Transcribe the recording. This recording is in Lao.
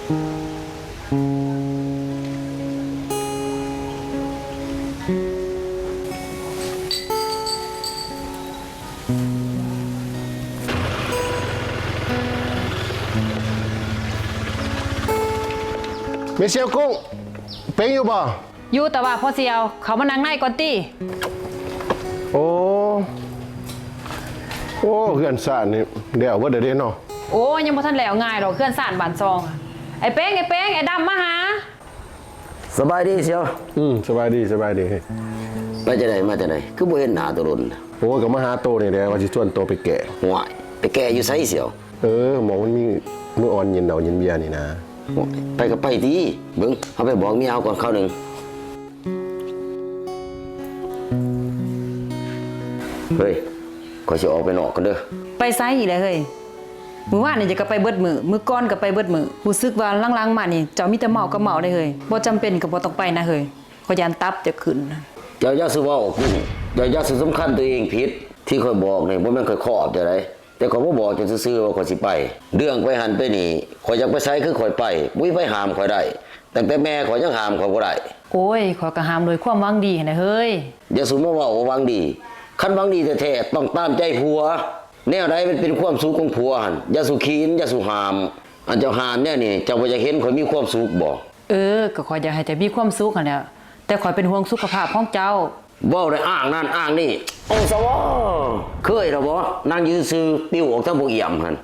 ແມ່ສ່ຽວກຸ້ງ ເປັງຢູ່ບໍ່? ຢູ່ ແຕ່ວ່າພໍ່ສ່ຽວ ເຂົ້າມານັ່ງໃນກ່ອນຕິ. ໂອ້ ໂອ້ ເຮືອນຊານນີ້ແລ້ວເບິດແລ້ວເດ້ເນາະ. ໂອ້ຍ ຍັງບໍ່ທັນແລ້ວງ່າຍດອກ ເຮືອນຊານບ້ານຊ່ອງ. ອ້າຍເປັງ ອ້າຍເປັງ ອ້າຍດຳມາຫາ. ສະບາຍດີສ່ຽວ. ອືມ ສະບາຍດີ ສະບາຍດີ. ໄປຈັ່ງໃດ ມາຈັ່ງໃດ ຄືບໍ່ເຫັນໜ້າໂຕດົນ? ໂອ້ຍ ກໍມາຫາໂຕນີ້ແຫຼະ ວ່າຊິຊວນໂຕໄປແກ້. ຫ້ວຍ ໄປແກ້ຢູ່ໃສສ່ຽວ? ເອີ ໝ່ອງມັນມີມື້ອ່ອນເຢັນເຫຼົ້າເຢັນເບຍນີ້ນາ. ໂອ້ຍ ໄປກໍໄປຕິ. ເບິ່ງ ເຮົາໄປບອກເມຍເຮົາກ່ອນຄາວໜຶ່ງ. ເຮີ້ຍ ຂ້ອຍຊິອອກໄປນອກກ່ອນເດີ. ໄປໃສອີກແຫຼະເຮີ້ຍ? ມື້ວານນີ້ເຈົ້າກໍໄປເບິດມື້ ມື້ກ່ອນກໍໄປເບິດມື້. ຮູ້ສຶກວ່າຫຼັງໆມານີ້ ເຈົ້າມີແຕ່ເມົາກັບເມົາເດ້ເຮີ້ຍ. ບໍ່ຈຳເປັນກໍບໍ່ຕ້ອງໄປນະເຮີ້ຍ. ຂ້ອຍຢ້ານຕັບເຈົ້າຂຶ້ນ. ເຈົ້າຢ່າສູ່ເວົ້າກຸ້ງ ເຈົ້າຢ່າສູ່ສຳຄັນຕົວເອງຜິດ. ທີ່ຂ້ອຍບອກນີ້ບໍ່ແມ່ນຂ້ອຍຂອບເຈົ້າໃດ ແຕ່ຂ້ອຍມາບອກເຈົ້າຊື່ໆວ່າຂ້ອຍຊິໄປ. ເລື່ອງໄປຫັ້ນໄປນີ້ ຂ້ອຍຢາກໄປໃສຄືຂ້ອຍໄປ ບໍ່ມີໃຜຫ້າມຂ້ອຍໄດ້. ຕັ້ງແຕ່ແມ່ຂ້ອຍຍັງຫ້າມຂ້ອຍບໍ່ໄດ້. ໂອ້ຍ ຂ້ອຍກໍຫ້າມດ້ວຍຄວາມຫວັງດີຫັ້ນນະເຮີ້ຍ. ຢ່າສູ່ມາເວົ້າວ່າຫວັງດີ. ຄັນຫວັງດີແທ້ໆ ຕ້ອງຕາມໃຈຜົວ. ແນວໃດມັນເປັນຄວາມສຸກຂອງຜົວຫັ້ນ ຢ່າສູ່ຂີນ ຢ່າສູ່ຫ້າມ. ອັນເຈົ້າຫ້າມແນວນີ້ ເຈົ້າບໍ່ຢາກເຫັນຂ້ອຍມີຄວາມສຸກບໍ? ເອີ ກໍຂ້ອຍຢາກໃຫ້ເຈົ້າມີຄວາມສຸກຫັ້ນແຫຼະ ແຕ່ຂ້ອຍເປັນຫ່ວງສຸຂະພາບຂອງເຈົ້າ. ເວົ້າໄດ້ອ້າງນັ້ນອ້າງນີ້. ໂອ້ ສະວໍ ເຄີຍແລ້ວບໍ ນັ່ງຢູ່ຊື່ໆ ປິວອອກທາງພວກອຽມຫັ້ນ?